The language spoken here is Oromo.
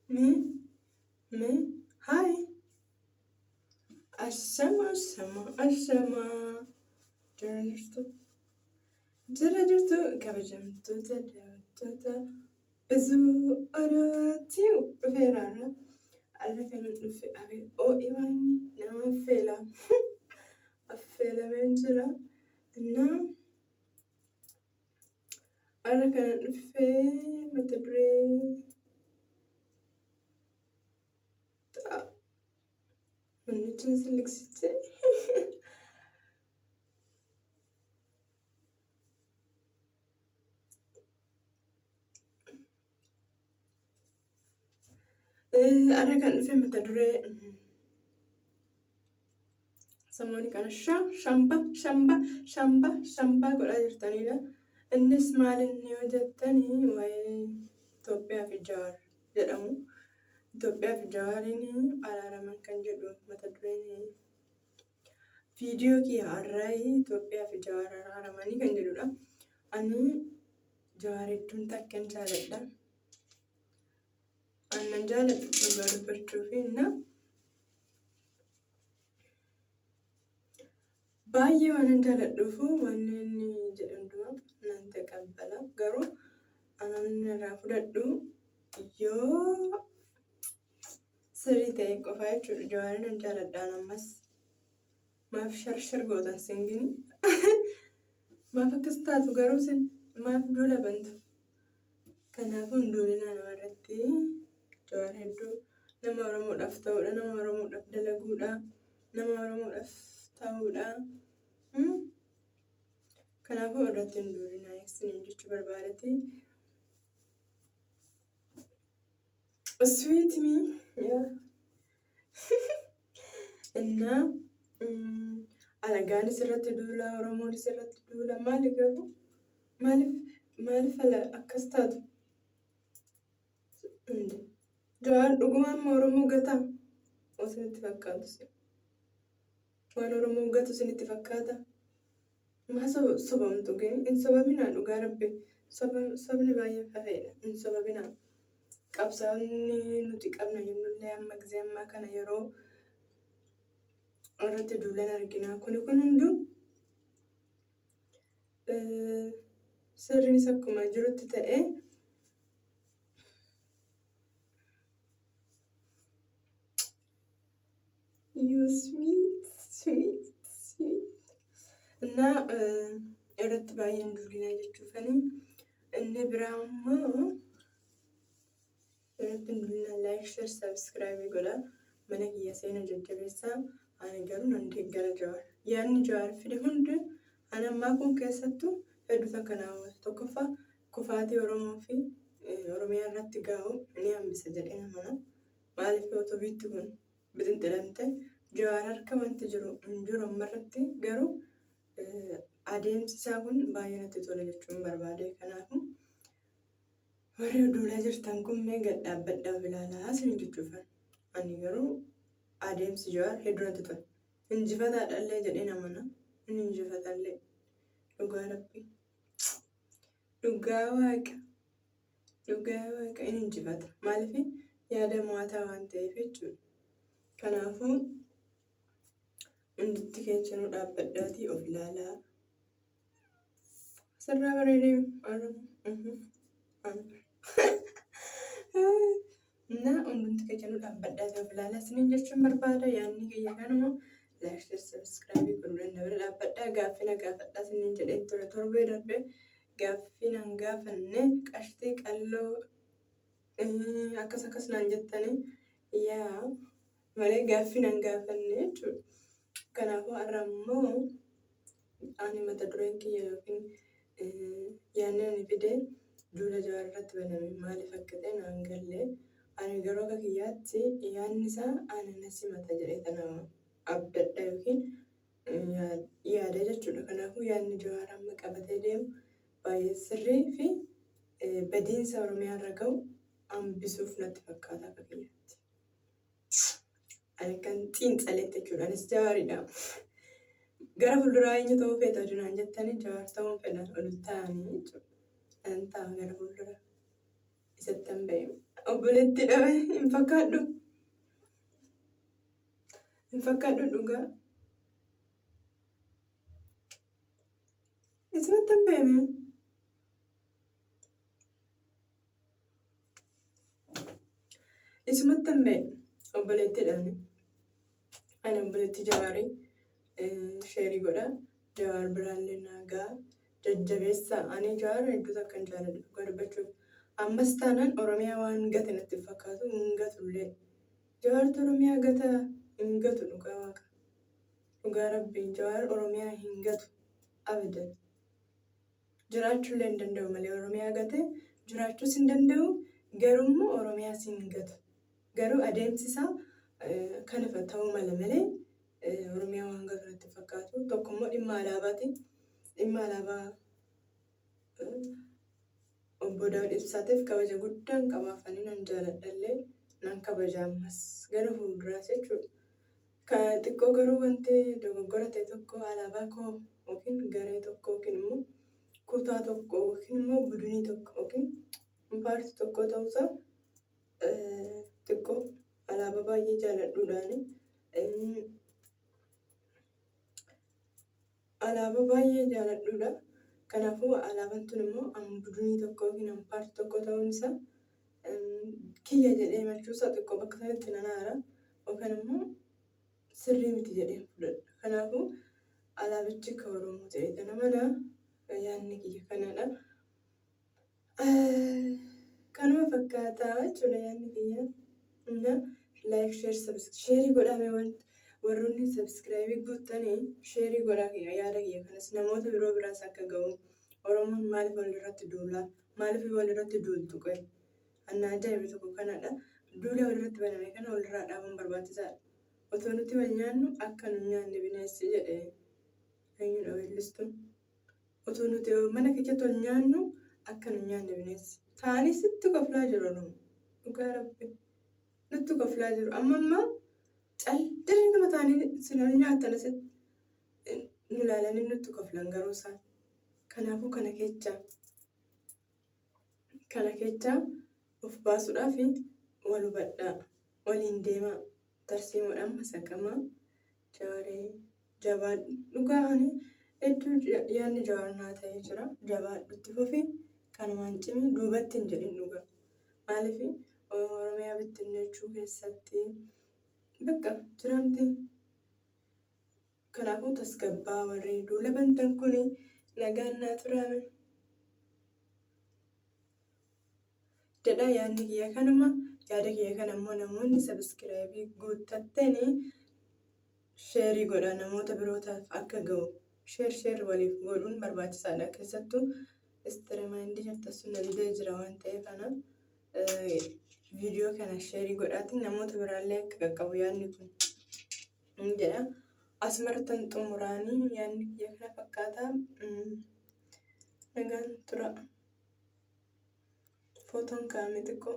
Me, me, hi. Ashama, ashama, ashama. Jira jirtu. Jira jirtu kabajamtoota daawwattoota Bizuu Odootii dhufeeraara. Har'a kan dhufe abe oo'i waan nama affeela. Affeelameen jira. Innaa Har'a kanan dhufe mata duree ta'a. Wannichi sin liqsiche. Har'a kan dhufe mata duree Samooni kana sha shamba shamba shamba shambaa godhaa jirtanidha. Innis maal inni yoo jettani waa'ee Itoophiyaa fi Jawaar jedhamu. Itoophiyaa fi Jawaariin araaraman kan jedhu mata dureen viidiyoo kiyya har'aa Itoophiyaa fi Jawaar araaramanii kan jedhudha. Ani Jawaar hedduun takkan jaaladha. Ani nan jaaladha dhugaa dubbachuufi na Baay'ee waanan jaaladhuufu wanni inni jedhu hundumaa nan taqabbala. Garuu anan irraa fudhadhu yoo sirrii ta'e qofaa jechuudha. Jawaarin nan jaaladha an ammas. Maaf sharshar gootan singini? Maaf akkas taatu garuu sin maaf duula bantu? Kanaafuu hin duulinaa namarratti. Jawaar hedduu nama Oromoodhaaf ta'uudha, nama Oromoodhaaf dalaguudha, nama Oromoodhaaf ta'uudha. Kanaafuu irratti hin duulinaa isiniin jechuu barbaadeti. Sweet me, yeah. Innaa alagaanis irratti duula, Oromoonis irratti duula. Maali garuu? Maaliif maaliif ala akkas taatu? Inde. Jawaar dhuguma amma Oromoo gataa? Waan isinitti fakkaatu si. Waan Oromoo gatu isinitti fakkaata? Maa sobamtu gini? Hin sobaminaa dhugaa rabbi. Sobni baay'ee fafeedha. Hin sobabinaa. Qabsaa'onni nuti qabna jennullee amma gizee ammaa kana yeroo irratti duulan argina. Kuni kun hunduu Sirriinis akkuma jirutti ta'ee You sweet, sweet, sweet. Innaa irratti baay'een duulinaa jechuufani. Inni biraa immoo irratti hin duulinaa like, share, subscribe godha. Mana kiyya seena jajjabeessaa. Ani garuu nan deeggara Jawaar. Yaadni Jawaar fide hundi ani ammaa kun keessattuu hedduu takka na hawwata. Tokkoffaa kufaatii Oromoo fi Oromiyaa irratti gahu ni hambisa jedheen amana. Maaliif otoo biitti kun bixinxilamte Jawaar harka wanti jiru hin jiru ammarratti garuu adeemsi isaa kun baay'ee natti tola jechuun barbaade. Kanaafuu Warri duulaa jirtan kun mee gad dhaabbadhaa of ilaalaa isiniin jechuufan. Ani garuu adeemsi Jawaar hedduu natti tola. Injifataadhallee jedheen amana. Inni injifatallee. Dhugaa rabbii. Dhugaa waaqa. Dhugaa waaqa inni injifata. Maaliif yaada mo'ataa waan ta'eef jechuudha. Kanaafuu hunditti keessanuu dhaabbadhaatii of ilaalaa. Sirraa bareedee Na hundumti keessanuu dhaabbadhaa of ilaalaa isiniin jechuun barbaada. Yaadni kiyya kanuma like, share, subscribe godhuudhaan na bira dhaabbadhaa. Gaaffii na gaafadhaa isiniin jedheen ture torbee darbe gaaffii nan gaafanne qashtii qalloo akkas akkas naan jettanii yaa malee gaaffii nan gaafanne jechuudha. Kanaafuu har'a immoo ani mata dureen kiyya yookiin yaadni ani fide duula Jawaar irratti baname maaliif akka ta'e naan galle. Ani garuu akka kiyyaatti yaadni isaa ana na simata jedhee tana abdadha yookiin yaada jechuudha. Kanaafuu yaadni Jawaar amma qabatee deemu baay'ee sirrii fi badiinsa Oromiyaa irra gahu hambisuuf natti fakkaata akka kiyyaatti. Ani akkan xiinxaletti jechuudha. Anis Jawaaridha. Gara fuulduraa eenyu ta'uu feeta oduu naan jettanii Jawaar ta'uun fedha ol ta'anii jechuudha. Nan ta'a gara fuuldura. Isattan ba'e. Obboleetti dhabe hin fakkaadhu. Hin fakkaadhu dhugaa. Isumattan ba'e mee? Isumattan ba'e obboleetti dhabe. Ani obboleetti Jawaarii share godha. Jawaar biraallee naa ga'a. Jajjabeessa. Ani Jawaar hedduu takkan jaaladha dhugaa dubbachuuf. Ammas taanaan Oromiyaa waan gate natti hin fakkaatu, hin gatullee. Jawaartu Oromiyaa gataa? Hin gatu dhugaa waaqa. Dhugaa rabbiin Jawaar Oromiyaa hin gatu. Abadan. Jiraachuullee hin danda'u malee Oromiyaa gate jiraachuus hin danda'u, garuummoo Oromiyaas hin gatu. Garuu adeemsi isaa kana ta'uu mala malee Oromiyaa waan gatu natti hin fakkaatu. Tokkommoo dhimma alaabaati. Dhimma alaabaa obbo Daawud Ibsaatiif kabaja guddaan qabaafanii nan jaaladhallee, nan kabaja ammas gara fuulduraas jechuudha. Xiqqoo garuu wanti dogoggora ta'e tokko alaabaa koo yookiin garee tokko yookiin immoo kutaa tokko yookiin immoo budunii tokko yookiin paartii tokko ta'uusaa xiqqoo alaabaa baay'ee jaaladhuudhaani alaabaa baay'ee jaaladhuudha. Kanaafuu alaabaan tun immoo budunii tokko yookiin paartii tokko ta'uun isaa kiyya jedhee himachuusaa xiqqoo bakka sanatti nan aara yookaan immoo sirrii miti jedhee fudhadha. Kanaafuu alaabichi kan Oromoo ta'e kana mana yaadni kiyya kanadha. Kanuma fakkaataa jechuudha yaadni kiyya. Like, share, share godhame, warroonni subscribe guuttanii share godhaa, yaada kiyya kanas namoota biroo biraas akka ga'u. Oromoon maaliif walirratti duula? Maaliif walirratti duultu qoe? Annaa ajaa'iba tokko kanadha. Duula walirratti baname kana walirraa dhaabuun barbaachisaadha. Otoo nuti wal nyaannu akka nu nyaanne bineensi jedhe eenyudha weellistuun. Otoo nuti mana keessatti wal nyaannu akka nu nyaanne bineensi. Ta'anii sitti koflaa jiru Oromoo. Dhugaa rabbi. Nutti koflaa jiru. Amma ammaa caldanii nama ta'anii sin ol nyaatan asitti nu ilaalanii nutti koflan garuu isaan. Kanaafuu kana keessa of baasuudhaaf wal hubadhaa. Waliin deemaa. Tarsiimoodhaan masakamaa. Jawaaree jabaadhu. Dhugaa ani hedduu yaadni Jawaar naa ta'ee jira. Jabaadhu, itti fufi, kanumaan cimi, duubatti hin jedhin dhugaa. Maaliif Oromiyaa bittinneechuu keessatti bakka jiramti. Kanaafuu tasgabbaa warri duula bantan kuni, nagaan naa turaame. Jedha yaadni kiyya kanuma. Yaada kiyya kana immoo namoonni subscribe guuttattanii share godha, namoota birootaaf akka ga'u. Share share waliif godhuun barbaachisaadha. Keessattuu istiremaayindii jirta sun na didee jira waan ta'eef ana viidiyoo kana share godhaatiin namoota biraallee akka qaqqabu yaadni kun ni jedha. Asumarrattan xumuraanii, yaadni kiyya kana fakkaata. Nagaan tura. Footoon kaa'ame xiqqoo.